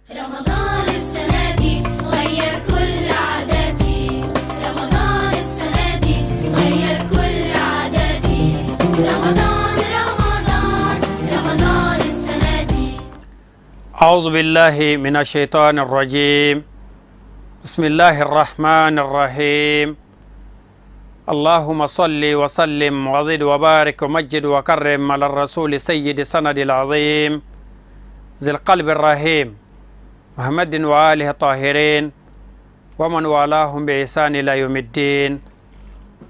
رمضان السنة دي غير كل عاداتي، رمضان السنة دي غير كل عاداتي، رمضان رمضان رمضان السنة دي. أعوذ بالله من الشيطان الرجيم. بسم الله الرحمن الرحيم. اللهم صل وسلم وزد وبارك ومجد وكرم على الرسول سيد سند العظيم ذي القلب الرحيم محمد وآله الطاهرين ومن والاهم بإحسان إلى يوم الدين.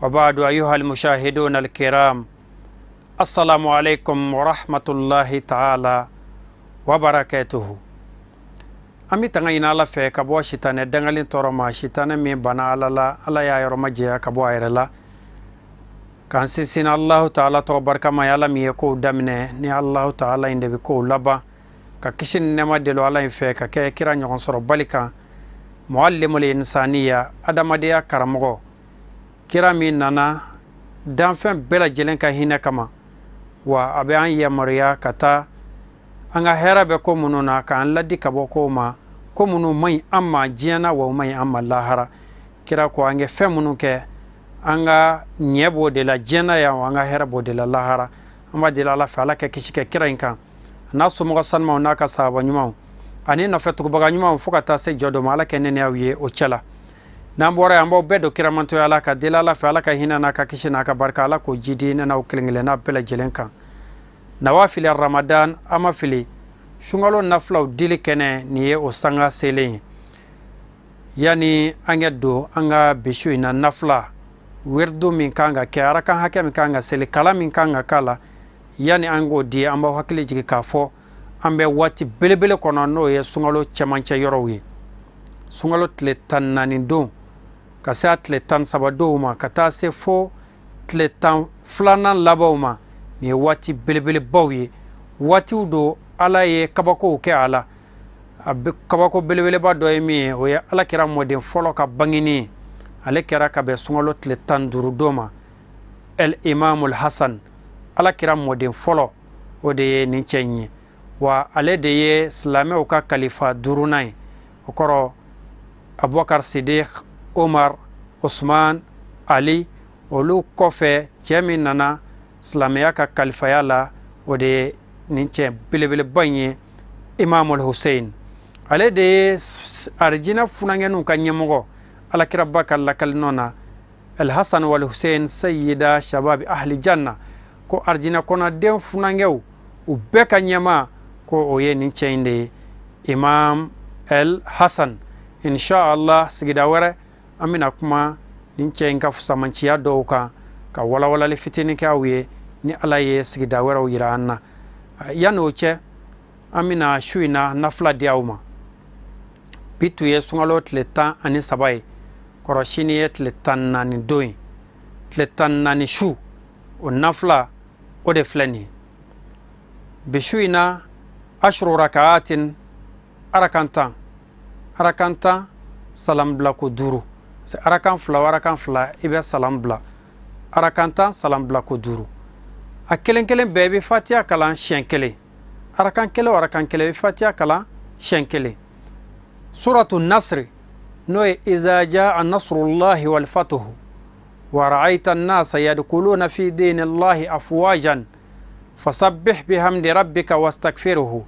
وبعد، أيها المشاهدون الكرام، السلام عليكم ورحمة الله تعالى وبركاته. An bɛ tanga ɲini Ala fɛ ka bɔ sitanɛ dangalen tɔɔrɔ ma, sitanɛ min banna Ala la, Ala y'a yɔrɔ majɛya ka bɔ a yɛrɛ la. K'an sinsin Alahu taala tɔgɔ barikama ye, Ala min ye kow daminɛ ni Alahu taala in de bɛ kow laban. Ka kisi ni nɛɛma deli Ala in fɛ ka kɛ kira ɲɔgɔn sɔrɔ bali kan, muallimul insaniya, adamadenya karamɔgɔ, kira min nana danfɛn bɛɛ lajɛlen ka hinɛ kama, wa a bɛ an yamaruya ka taa an ka hɛrɛ bɛ ko minnu na, k'an ladi ka bɔ kow ma, ko minnu man ɲi an ma diɲɛ na, wa u man ɲi an ma lahara. Kira ko an kɛ fɛn minnu kɛ, an ka ɲɛ b'o de la diɲɛ na yan, wa an ka hɛrɛ b'o de la lahara. An b'a deli Ala fɛ, Ala ka kisi kɛ kira in kan, a n'a somɔgɔ sanumaw n'a ka sahaba ɲumanw ani nɔfɛ tugubaga ɲumanw, fo ka taa se jɔ dɔ ma. Ala kɛ ne ni aw ye o cɛ la. N'an bɔra yen, an b'aw bɛɛ don kiramantoya la, ka deli Ala fɛ, Ala ka hinɛ n'a ka kisi n'a ka barika, Ala k'o jidi ne n'aw kelen kelenna bɛɛ lajɛlen kan. Nawafili Ramadan, an ma fili sunkalo nafilaw dili kɛnɛ, nin ye o sanga selen ye. Yanni an ka don an ka bi su in na, nafila wiridu min kan ka kɛ, arakan hakɛ min kan ka seli, kalan min kan ka k'a la, yanni an k'o di, an b'aw hakili jigin k'a fɔ an bɛ waati belebele kɔnɔ, n'o ye sunkalo cɛmancɛ yɔrɔw ye. Sunkalo tile 14 don ka se a tile 13 donw ma, ka taa se fo tile 12nan labanw ma, nin ye waati belebelebaw ye. Waatiw don Ala ye kabakow kɛ a la. A bɛ kabako belebeleba dɔ ye min ye, o ye Ala kira mɔden fɔlɔ ka bangeni ye. Ale kɛra ka bɛn sunkalo tile 15 don ma, El Imamul Hasan, Ala kira mɔden fɔlɔ, o de ye nin cɛ in ye. Wa ale de ye silamɛw ka kalifa 5nan ye. O kɔrɔ, Abubakar Sidik, Omar, Usman, Ali, olu kɔfɛ cɛ min nana silamɛya ka kalifaya la, o de ye nin cɛ belebeleba in ye, Imamul Hussein. Ale de ye arijinɛ funankɛninw ka ɲɛmɔgɔ, Alakiraba ka lakalinɔ na, El Hasan wal Hussein sayyida shababi ahli janna, ko arijinɛ kɔnɔden funankɛw u bɛɛ ka ɲɛma, ko o ye nin cɛ in de ye, Imam El Hasan. Inshallah, sigida wɛrɛ an bɛna kuma nin cɛ in ka fusamanciya dɔw kan, ka walawalali fitinin kɛ aw ye, ni Ala ye sigida wɛrɛw yira an na. Yanni o cɛ, an bɛna su in na nafila di aw ma. Bi tun ye sunkalo tile 13 ye, kɔrɔ sini ye tile 14 don ye. Tile 14 su, o nafila o de filɛ nin ye. Bi su in na, ashru rakaatin, arakan 10, arakan 10, salam bila ko 5. Arakan 2 o arakan 2, i bɛ salam bila. Arakan 10, salam bila ko 5. A kelen kelen bɛɛ i bɛ fatiya kalan siɲɛ kelen. Arakan kelen o arakan kelen, i bɛ fatiya kalan siɲɛ kelen. Suratu Nasri, n'o ye iza jaa nasrullahi wal fatuhu wa ra'ayta an-nasa yadkhuluna fi dinillahi afwajan fasabbih bihamdi rabbika wastaghfirhu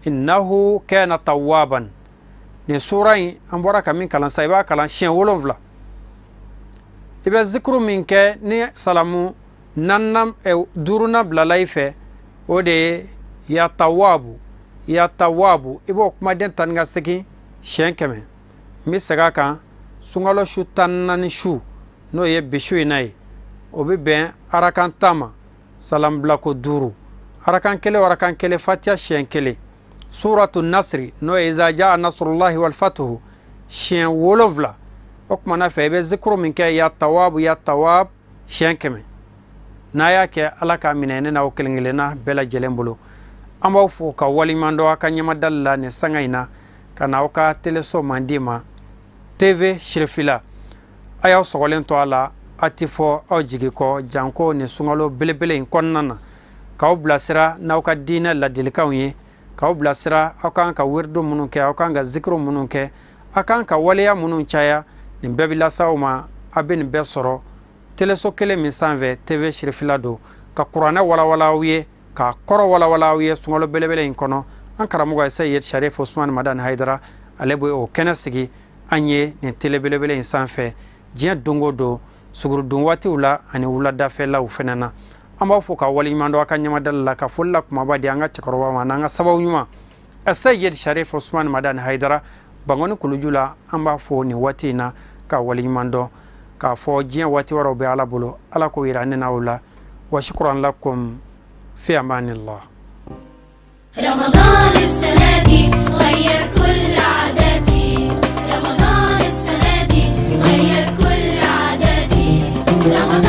innahu kana tawwaban. Nin sura in an bɔra ka min kalan sa, i b'a kalan siɲɛ 7. I bɛ zikuru min kɛ ni salamu naaninan, duurunan bilala i fɛ, o de ye ya tawabu, ya tawabu. I b'o kumaden tan ni ka segin siɲɛ 100. N bɛ segin a kan, sunkalo su 14 su, n'o ye bi su in na ye, o bɛ bɛn arakan 10 ma, salam bila ko 5. Arakan kelen o arakan kelen, fatiya siɲɛ kelen. Suratu Nasri, n'o ye iza jaa nasrullahi wal fatuhu, siɲɛ 7. O kumana fɛ, i bɛ zikuru min kɛ, ya tawabu, ya tawab, siɲɛ 100. N'a y'a kɛ, Ala k'a minɛ ne n'aw kelen kelenna bɛɛ lajɛlen bolo. An b'aw fo ka waleɲuman dɔn aw ka ɲɛmadali la nin sanga in na, ka na aw ka teleso mandi ma TV Sirifila. A y'aw sɔgɔlen to a la, a ti fɔ aw jigi kɔ, janko nin sunkalo belebele in kɔnɔna na, k'aw bilasira n'aw ka diinɛ ladilikanw ye, K'aw bilasira aw kan ka wiridu minnu kɛ, aw kan ka zikiru minnu kɛ, aw kan ka waleya minnu caya, nin bɛɛ bɛ lase aw ma. A bɛ nin bɛɛ sɔrɔ teleso kelen min sanfɛ, TV Sirifila don, ka kuranɛ walawala aw ye, k'a kɔrɔ walawala aw ye sunkalo belebele in kɔnɔ. An karamɔgɔ Seyid Sharif Usman Madani Hayidara, ale bɛ o kɛnɛ sigi an ye nin tele belebele in sanfɛ diɲɛ don o don, sugurudun waatiw la ani wuladafɛlaw fɛnɛ na. An b'aw fo ka waleɲuman dɔn aw ka ɲamadali la, ka foli la kumaba di an ka cɛkɔrɔba ma n'an ka sababu ɲuman Seyid Sharif Usman Madani Hayidara Bangoni kuluju la. An b'a fo nin waati in na ka waleɲuman dɔn, k'a fɔ diɲɛ waati wɛrɛw bɛ Ala bolo, Ala k'o yira ne n'aw la. Wa shukran lakum fi amanillah. رمضان السنة دي غير كل عاداتي، رمضان السنة دي غير كل عاداتي، رمضان